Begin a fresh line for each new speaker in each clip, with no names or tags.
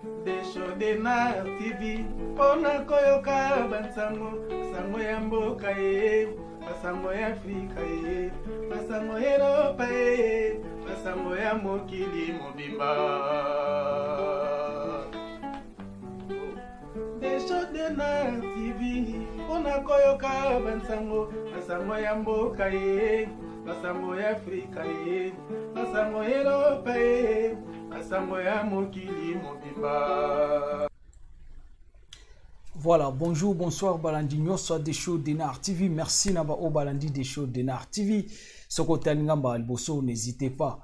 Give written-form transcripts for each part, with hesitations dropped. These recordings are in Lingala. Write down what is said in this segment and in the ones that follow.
Desho de TV mpona koyoka bansango, sango ya mboka ye, basango ya Afrika ye, basango ya Eropa ye, basango ya mokili mobimba. Desho de TV mpona koyoka bansango, basango ya mboka ye, basango ya Afrika ye, basango ya Eropa ye, basango ya mokili mobimba.
Voilà, bonjour, bonsoir, Balandi nyonso Desho Denar TV. Merci na ba o Balandi Desho Denar TV. Soko talinga liboso, n'hésitez pas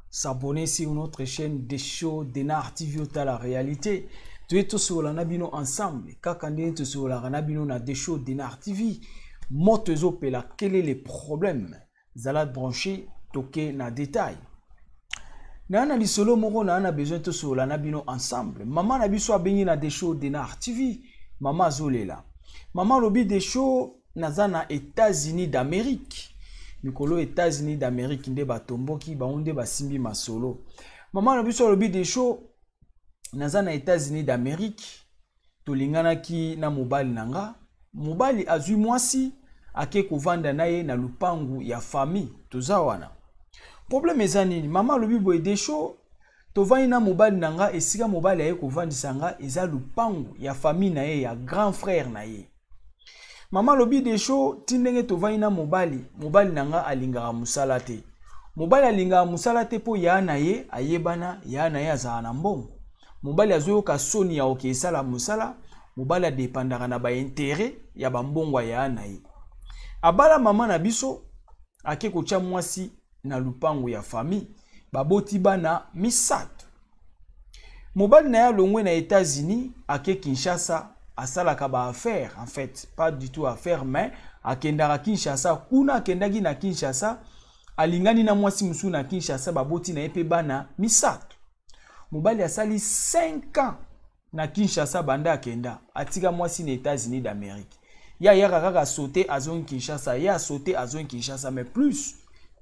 s'abonner sur notre chaîne Desho Denar TV ota la réalité. Toye tosolola na bino ensemble kaka ndenge tosololaka na bino na Desho Denar TV. Moto ezopela, quel est le problème? Zala branché, toke na détail. Na na lisolo moko na na besoin tosolola na bino ensemble. Mama na biso abengi na Desho Denar TV. Mama azolela. Mama alobi Desho naza na États-Unis d'Amérique. Mikolo États-Unis d'Amérique nde batomboki bango nde basimbi masolo. Mama na biso alobi Desho naza na États-Unis d'Amérique, tolinganaki na mobali na nga, mobali azwi mwasi ake kovanda na ye na lupangu ya famille. Toza wana. Problème eza nini? Mama alobi boye Desho tovandi na mobali na nga, esika mobali aye kovandisa nga eza lupangu ya famille na ye, ya grand frère na ye. Mama alobi Desho ti ndenge tovandi na mobali, mobali na nga alingaka mosala te. Mobali alingaka mosala te mpo ya na ye ayebana, ya na ye azala na mbongo. Mobali azoyoka soni ya oke esala mosala, mobali adepandaka na ba intérêt ya ba mbongo ya na ye. Abala mama na biso ake kotia mwasi na lupango ya famille, baboti bana misato. Mobali na ye alongwe na États-Unis ake Kinshasa, asalaka ba affaires, en fait pas du tout affaires, mais akendaka Kinshasa. Kuna akendaki na Kinshasa, alingani na mwasi mosusu na Kinshasa, baboti na ye mpe bana misato. Mobali asali 5 ans na Kinshasa banda akenda, atika mwasi na États-Unis d'Amérique. Ye ayaka kaka sauter azongi Kinshasa, ye asote azongi Kinshasa, mais plus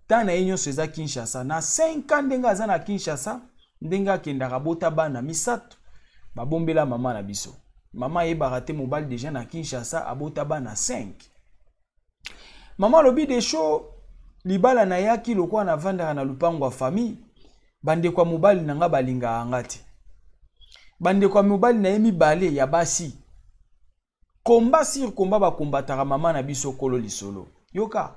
temps na ye nyonso eza Kinshasa. Na 5 ans ndenge aza na Kinshasa, ndenge akendaka bota bana misato, babombela mama na biso. Mama ayebaka te mobali deja na Kinshasa abota bana 5. Mama alobi Desho libala na yaki lokola navandaka na lupango ya famille, bandeko ya mobali na nga balingaka nga te. Bandeko ya mobali na ye mibale ya basi, combat sur combat bakombataka mama na biso kolo lisolo. Yoka,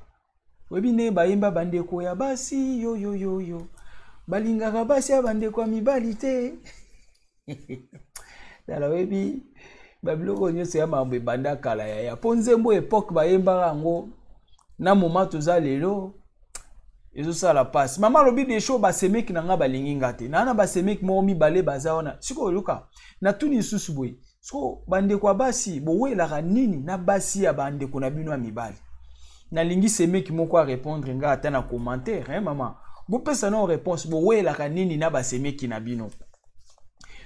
oyebi ndenge bayemba bandeko ya basi yo yo yo yo, balingaka basi ya bandeko ya mibali te. Tala, oyebi babiloko nyonso ya makambo ebanda kala yaya, mpo nzembo epoke bayembaka yango na moment toza lelo ezosala pasi. Mama alobi Desho basemeki na nga balingi nga te, naa na basemeki moko mibale baza wana. Sikoyo yoka, natuni lisusu boye, sikoyo bandeko ya basi bowelaka nini na basi ya bandeko na bino ya mibali? Nalingi semeki moko a répondre nga ata na commentaire, hein, mama bopesa na réponse, bowelaka nini na basemeki na bino?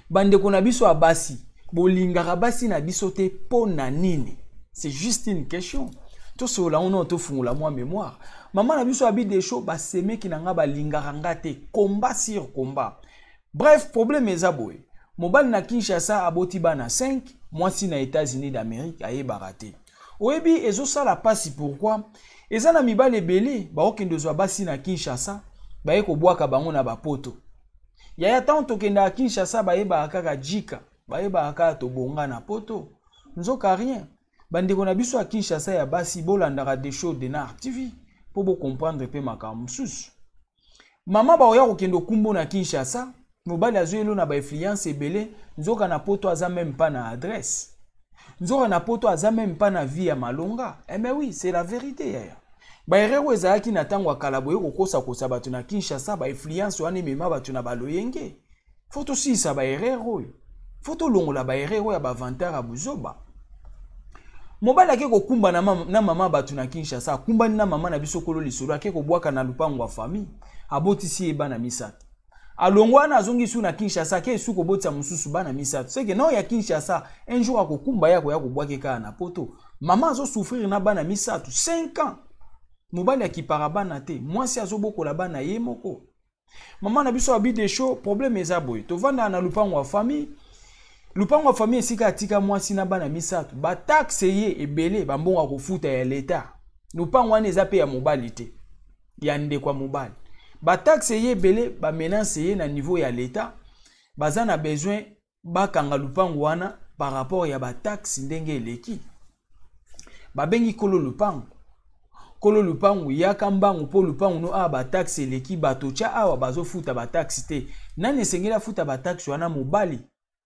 Bandeko na biso ya basi bolingaka basi na biso te mpo na nini? C'est juste une question. Tosolola ngo nano, tofungola mwa mémoire. Mama na biso abi Desho basemeki na nga balingaka nga te, combat sur combat. Bref, problème eza boye, mobali na Kinshasa aboti bana 5, mwasi na États-Unis d'Amérique ayebaka te. Oyebi ezosala pasi pourquoi? Eza na mibali ebele baokende ozwa basi na Kinshasa, baye kobwaka bango na bapoto. Yaya, ntango tokendaka Kinshasa bayebaka kaka jika, bayebaka kaka tobonga na poto, nzoka rien. Bandeko na biso ya Kinshasa ya basi bolandaka Desho Denar TV mpo bocomprendre mpe makambo mosusu. Mama baoya kokende okumbo na Kinshasa, mobali azoyelo na bainfluence ebele, nzoka na poto aza meme pas na adresse, nzoka na poto aza meme pas na vie ya malonga. Eh mais oui, c'est la vérité yaya. Baerreur oyo ezalaki na ntango ya kala boye kokosakosa bato na Kinshasa, bainfluence wana emema bato na baloyenge. Fo tosilisa baerreur oyo, fo tolongola baerreur oyo ya bavantard ya buzoba. Mobali ake kokumba na mama bato na Kinshasa, akumbani na mama na biso kolo lisolo, ake kobwaka na lupango ya famille, abotisi ye bana misato. Alongwa wana azongi su na Kinshasa, ake esu kobotisa mosusu bana misato. Seke nao ya Kinshasa un jour akokumba ye akoya kobwake kaka na poto. Mama azosouffrir na bana misato 5 ans, mobali akipaka bana te, mwasi azobokola bana ye moko. Mama na biso abi Desho problème eza boye, tovandaka na lupango ya famille. Lupango ya famille esika atika mwasi na bana misato, bataxe ye ebele, bambongo ya kofuta ya leta. Lupango wana eza mpe ya mobali te, ya ndeko ya mobali. Bataxe ye ebele, bamenance ye na niveau ya leta, baza na besoin bakanga lupango wana par rapport ya bataxe ndenge eleki. Babengi kolo lupango, kolo lupango yaka mbangu mpo lupango no awa bataxe eleki, bato tya awa bazofuta bataxe te. Nani esengeli afuta bataxe wana? Mobali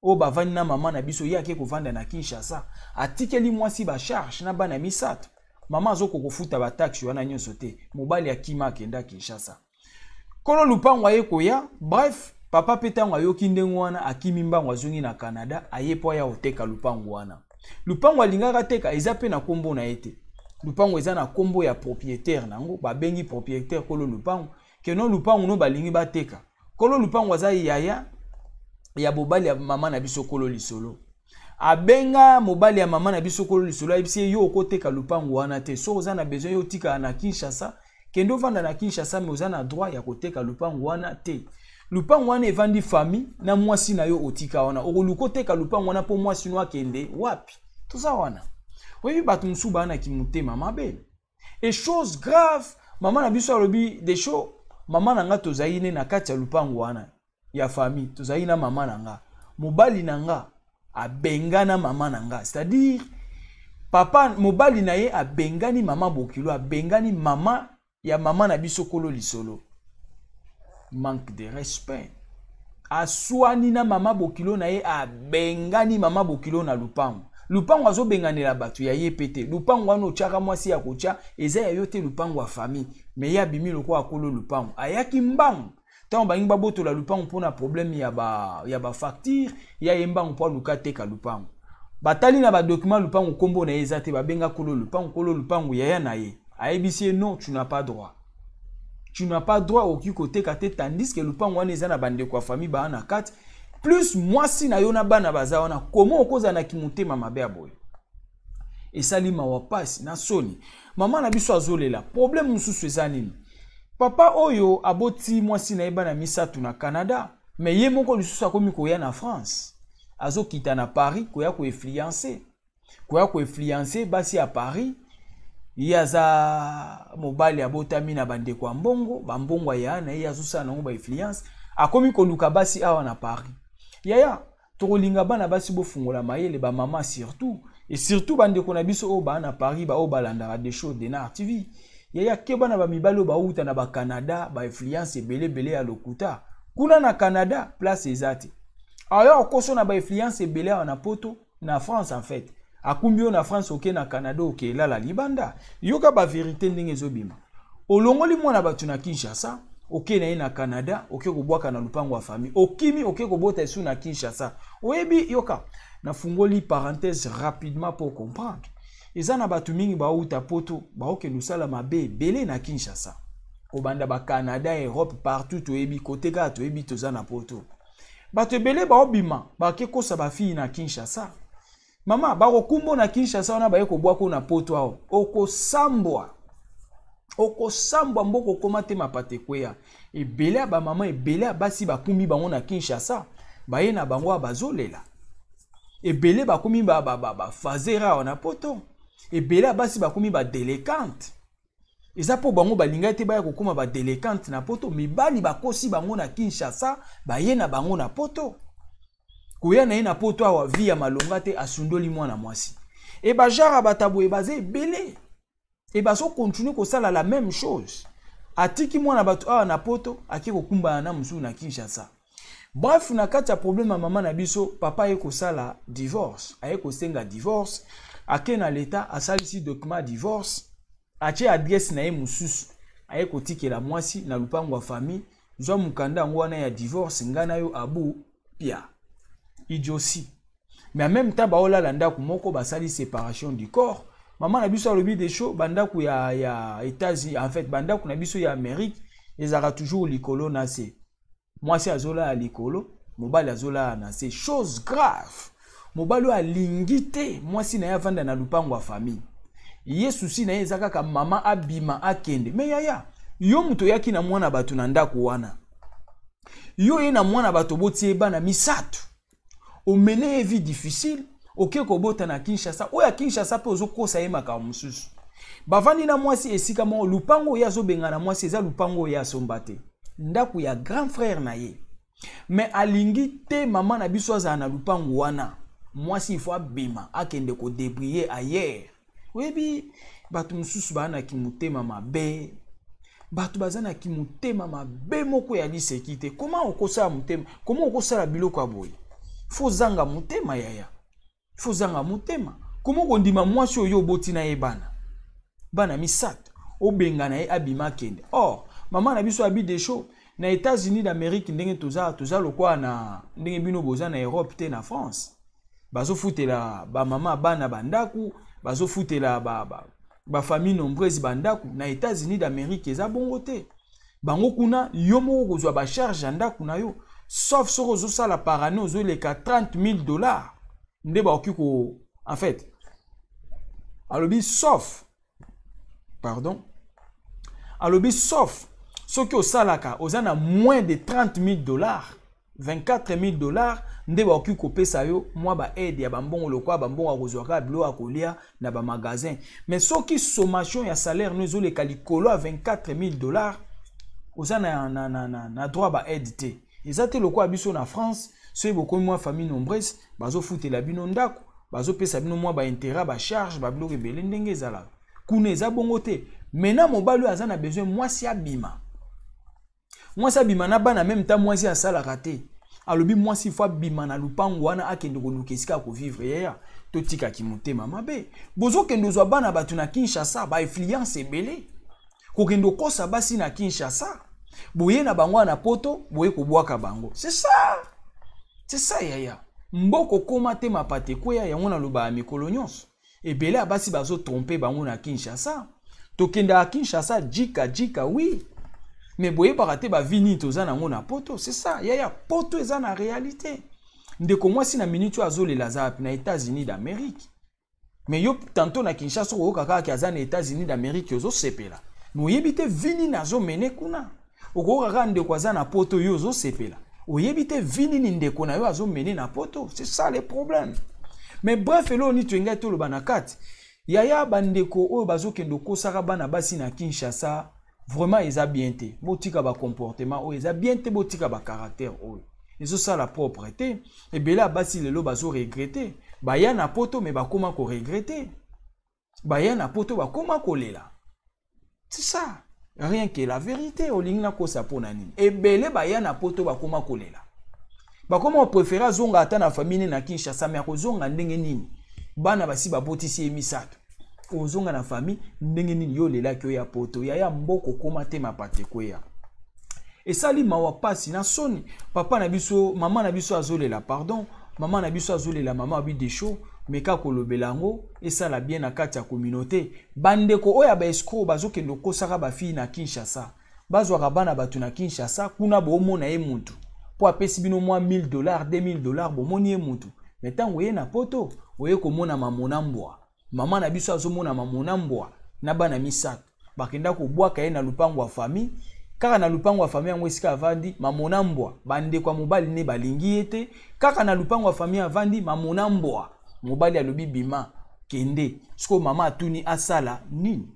oyo bavandi na mama na biso, ye ake kovanda na Kinshasa, atikeli mwasi bacharge na bana misato. Mama azokoka kofuta bataxe wana nyonso te, mobali akima akenda Kinshasa. Kolo lupango aye koya, bref, papa mpe ntango ayoki ndenge wana akimi mbango, azongi na Canada, aye mpo aya koteka lupango wana. Lupango alingaka teka eza mpe na nkombo na ye te, lupango eza na nkombo ya propriétaire nango. Babengi propriétaire, kolo lupango, keno lupango no balingi bateka. Kolo lupango aza yaya ya bobali ya mama na biso kolo lisolo. Abenga mobali ya mama na biso kolo lisolo, ayebisi ye: yo okoteka lupango wana te. Soki oza na besoin yo otikala na Kinshasa, kende ovanda na Kinshasa, mais oza na droit ya koteka lupango wana te. Lupango wana evandi famille na mwasi na yo otika wana. Okoluka oteka lupango wana mpo mwasi no akende wapi? Toza wana, oyebi bato mosusu baa na kimotema mabe. Et chose grave, mama na biso alobi des choses: mama na nga, tozali ne na kati ya lupango wana ya famille, tozali na mama na nga, mobali na nga abengana mama na nga, c'est-à-dire papa mobali na ye abengani mama bokilo, abengani mama ya mama na biso kolo lisolo. Manque de respect. Aswani na mama bokilo na ye, abengani mama bokilo na lupango. Lupango azobenganela bato ya ye pe te. Lupango wana otyaka mwasi ya kotya, eza ya yo te, lupango ya famille. Mais ye abimi lokola akolo lupango, ayaki mbangu ntango balingi babotola lupango mpona problème ya bafacture ba ya ye. Mbangu mpo aluka teka lupango, batali na badocument, lupango nkombo na ye eza te. Babenga kolo lupango, kolo lupango yaya na ye, ayebisi ye: non, tu n'as pas droit, tu n'as pas droit, okoki koteka te, tandis que lupango wana eza na bandeko ya famille baa na kati, plus mwasi na yo na bana baza wana. Komo okozala na kimotema mabe ya boye? Esali mawa, pasi na soni. Mama na biso azolela. Problème mosusu eza nini? Papa oyo aboti mwasi na ye bana misato na Canada, mais ye moko lisusu akomi koya na France, azokita na Paris koya koinfluencer, koya koinfluencer basi ya Paris. Ye aza mobali abotami na bandeko ya mbongo, bambongo ya na ye azosala nango bainfluence, akomi koluka basi awa na Paris. Yaya, tokolinga bana basi bofungola mayele, bamama surtout, et surtout bandeko na biso oyo baa na Paris, baoyo balandaka Des Show Denar TV. Yaya, keba na bamibali oyo bauta na bacanada, bainfluence ebele ebele ya lokuta. Kuna na Canada place eza te, aya okoso na bainfluence ebele awa na Poto, na France. En fait, akumbi yo na France, oke na Canada, oke elala libanda. Yoka bavérité ndenge ezobima. Olongoli mwana bato na Kinshasa, oke na ye na Canada, oke kobwaka na lupango ya famille, okimi, oke kobota esu na Kinshasa. Oyebi, yoka, nafungoli parenthèse rapidement pour comprendre. Eza na bato mingi bauta Poto, baokende kosala mabe ebele na Kinshasa, kobanda bacanada, Europe, partout. Toyebi kote kaka, toyebi toza na Poto, bato ebele baobima, bake kosa bafille na Kinshasa. Mama, bakokumbo na Kinshasa wana, baye kobwaka na Poto awa, okosambwa, okosambwa, mboka okóma te, mapata ekweya. Ebele ya bamama, ebele ya basi bakumbi bango na Kinshasa, baye na bango awa, bazolela. Ebele bakomi bafasere awa na Poto, ebele ya basi bakomi badélinquante. Eza mpo bango balingai te baya kokóma badélinquante na Poto. Mibali bakosi bango na Kinshasa, baye na bango na Poto. Koya na ye na Poto awa, vie ya malonga te, asundoli mwana mwasi. E bajara bato boye baza ebele e bazocontinuer kosala la même chose. Atiki mwana bato awa na Poto, ake kokumbana na mosusu na Kinshasa. Bref, na kati ya problème ya mama na biso, papa aye kosala divorce, aye kosenga divorce, ake na leta, asalisi document divorce, atie adresse na ye mosusu, aye kotikela mwasi na lupango ya famille: zwa mokanda yango wana ya divorce, ngai na yo abu pia. Idiotie. Mais en même temps baolala ndako moko, basali séparation du corps. Mama na biso alobi des choses, bandako ya États-Unis, en fait bandako na biso ya Amérique ezalaka toujours likolo na se. Mwasi azolala likolo, mobali azolala na se. Chose grave, mobali oyo alingi te mwasi na ye avanda na lupango ya famille. Ye souci na ye eza kaka mama abima, akende. Mais yaya, yo moto oyaki na mwana bato na ndako wana, yo ye na mwana bato, botie bana misato. Omene ye vie difficile, oke kobota na Kinshasa, oyo ya Kinshasa mpe ozokosa ye makambo mosusu. Bavandi na mwasi esika moko, lupango oyo azobengana mwasi eza lupango oyo asomba te, ndako ya grand frère na ye. Mais alingi te mama na biso azala na lupango wana. Mwasi ifo abima akende kodébrouiller ailleurs. Oyebi bato mosusu baa na kimotema mabe, bato baza na kimotema mabe moko ya liseki te. Koma okosala motema, koma okosala biloko ya boye? Fo zanga motema yaya, fo zanga motema. Koma okondima mwasi oyo oboti na ye bana, bana misato, obengana ye abima akende? Or mama na biso abi Desho na États-Unis d'Amérique, ndenge toza lokola na ndenge bino boza na Europe te. Na France bazofutela bamama bana bandako, bazofutela bafamille nombreuse bandako. Na États-Unis d'Amérique eza bongo te. Bango kuna, yo moko kozwa bacharge ya ndako na yo, sauf soki ozosala par année ozoleka 30 000 $ nde bakoki ko, en fait alobi sauf, pardon, alobi sauf soki osalaka oza na moins de 30 000 $, 24 000 $ nde bakoki kopesa yo mwa baaide ya bambongo, lokola bambongo ya kozwa kaka biloko ya kolia na bamagasin. Mais soki sommation ya salaire no ezoleka likolo ya 24 000 $, oza na droit baaide te. Eza te lokola biso na France, soki bokomi mwa famille nombreuse, bazofutela bino ndako, bazopesa bino mwa baintérêt, bacharge, babiloko ebele ndenge ezalaka kuna. Eza bongo te. Maintenant mobali oyo aza na besoin mwasi abima, mwasi abima na bana. Même temps mwasi asalaka te, alobi mwasi fo abima na lupango wana, akende koluka esika ya kovivre. Yaya, totikaki motema mabe. Bozokende ozwa bana bato na Kinshasa, bainfluence ebele, kokende okosa basi na Kinshasa, boye na bango wana Poto, boye kobwaka bango. C'est ça, c'est ça yaya. Mboko koma te mapate ekweya. Yango nalobaka mikolo nyonso, ebele ya basi bazotromper bango na Kinshasa. Tokendaka Kinshasa jika jika, oui, mais boyebaka te bavie nini toza nango na Poto. C'est ça yaya, Poto eza na réalité. Ndeko mwasi na minute oyo azolela aza wapi? Na États-Unis d'Amérique. Mais yo tantôt na Kinshasa, okoyoka kaka aza na États-Unis d'Amérique, ozosepela, mais oyebi te vie nini azomene kuna. Okoyoka kaka ndeko aza na Poto, yo ozosepela, oyebi te vie nini ndeko na yo azomene na Poto. C'est ça le problème. Mais bref, eloko nini toyengai toloba na kati yaya? Bandeko oyo bazokende okosaka bana basi na Kinshasa, vraiment eza bien te. Botika bacomportement oyo, eza bien te. Botika bacaractère oyo, ezosala propre te. Ebele ya basi lelo bazoregretter. Baya na Poto, mais bakóma koregretter. Baya na Poto, bakóma kolela. C'est ça, rien que la vérité. Olingi nakosa mpo na nini? Ebele baya na Poto, bakóma kolela, bakóma kopréférer azonga ata na famille na Kinshasa. Mais akozonga ndenge nini? Bana basi babotisi ye misato, ozonga na famille ndenge nini? Yo olelaki oyo ya Poto. Yaya, mboka okóma te mapate ekweya. Esali mawa, pasi na soni. Papa na biso, mama na biso azolela, pardon, mama na biso azolela. Mama abi Desho, meka kolobela yango, esala bien na kati ya communauté. Bandeko oyo ya baescrocs bazokende okosaka bafille na Kinshasa, bazwaka bana bato na Kinshasa kuna, boomona ye mutu mpo apesi bino mwa 1000 $, 2000 $, bomoni ye mutu. Mais ntango oye na Poto, oye komona mamona mbwa. Mama na biso azomona mamona mbwa na bana misato, bakenda kobwaka ye na lupango ya famille. Kaka na lupango ya famille yango esika avandi, mamona mbwa, bandeko ya mobali ne balingi ye te. Kaka na lupango ya famille avandi, mamona mbwa, mobali alobi bima, kende. Sikoyo mama atuni asala nini?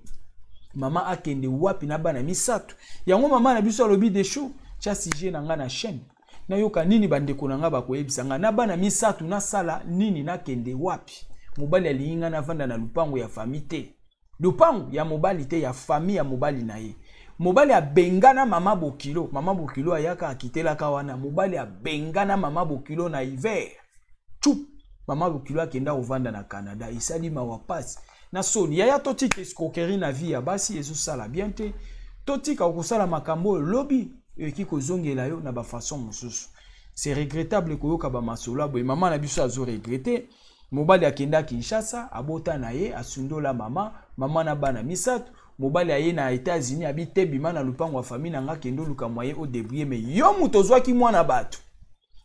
Mama akende wapi na bana misato yango? Mama na biso alobi: "Desho, tia sujet na ngai na chaîne, nayoka nini bandeko na ngai bakoyebisa ngai. Na bana misato nasala nini? Nakende wapi? Mobali alingi ngai navanda na lupango ya famille te, lupango ya mobali te, ya famille ya mobali na ye." Mobali abengana mama bokilo. Mama bokilo ayaka, akitelaka wana. Mobali abengana mama bokilo na hiver tu. Mama bokilo akenda kovanda na Canada. Esali mawa, pasi na soni. Yaya, totika escroquerie na vie ya basi, ezosala bien te. Totika kosala makambo oyo, lobi ekoki kozongela yo na bafaçon mosusu. C'est regrettable koyoka bamasolo ya boye. Mama na biso azoregretter. Mobali akenda Kinshasa, abota na ye, asundola mama, mama na bana misato. Mobali aye na États-Unis, abi te, bima na lupango ya famille na nga, kende oluka moyen odébrouiller. Mais yo moto ozwaki mwana bato,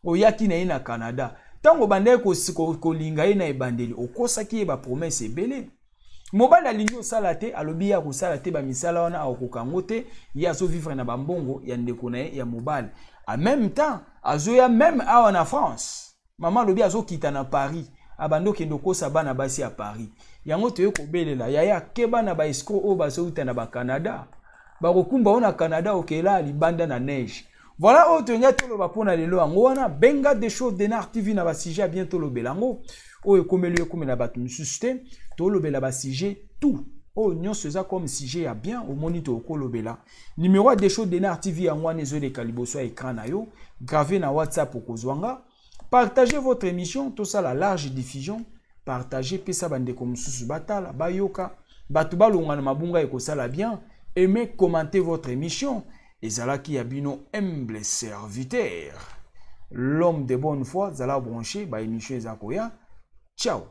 oyaki na ye na Canada, ntango obandaki kolinga ye na ebandeli, okosaki ye bapromesse ebele. Mobali alingi osala te, alobi ye akosala te bamisala wana, akokoka yango te. Ye azovivre na bambongo ya ndeko na ye ya mobali. En même temps azoya même awa na France. Mama alobi azokita na Paris, abandi okende okosa bana basi ya Paris. Yango toye kobelela yaya, keba na ba escroc oyo bazouta na ba Canada, bakokumba yo na Canada, okela libanda na neige. Voilà oyo tolingi toloba mpona lelo. Yango wana benga des choses Denar TV na basujet ya bien, tolobela yango. Oyo ekomeli yo ekomela bato mosusu te. Tolobela basujet tout oyo nyonso eza comme sujet ya bien, omoni tokolobela. Numéro ya Desho Denar TV yango wana ezoleka liboso ya écran na yo, grave na WhatsApp, okozwa nga. Partagez votre émission, tosala large diffusion. Partagez, pesa bandeko mosusu batala, bayoka, bato balonga na mabunga, ekosala bien. Aimez, commentez votre émission. Ezalaki ya bino humble serviteur, l'homme de bonne foi. Zala branché, ba émission eza koya. Ciao.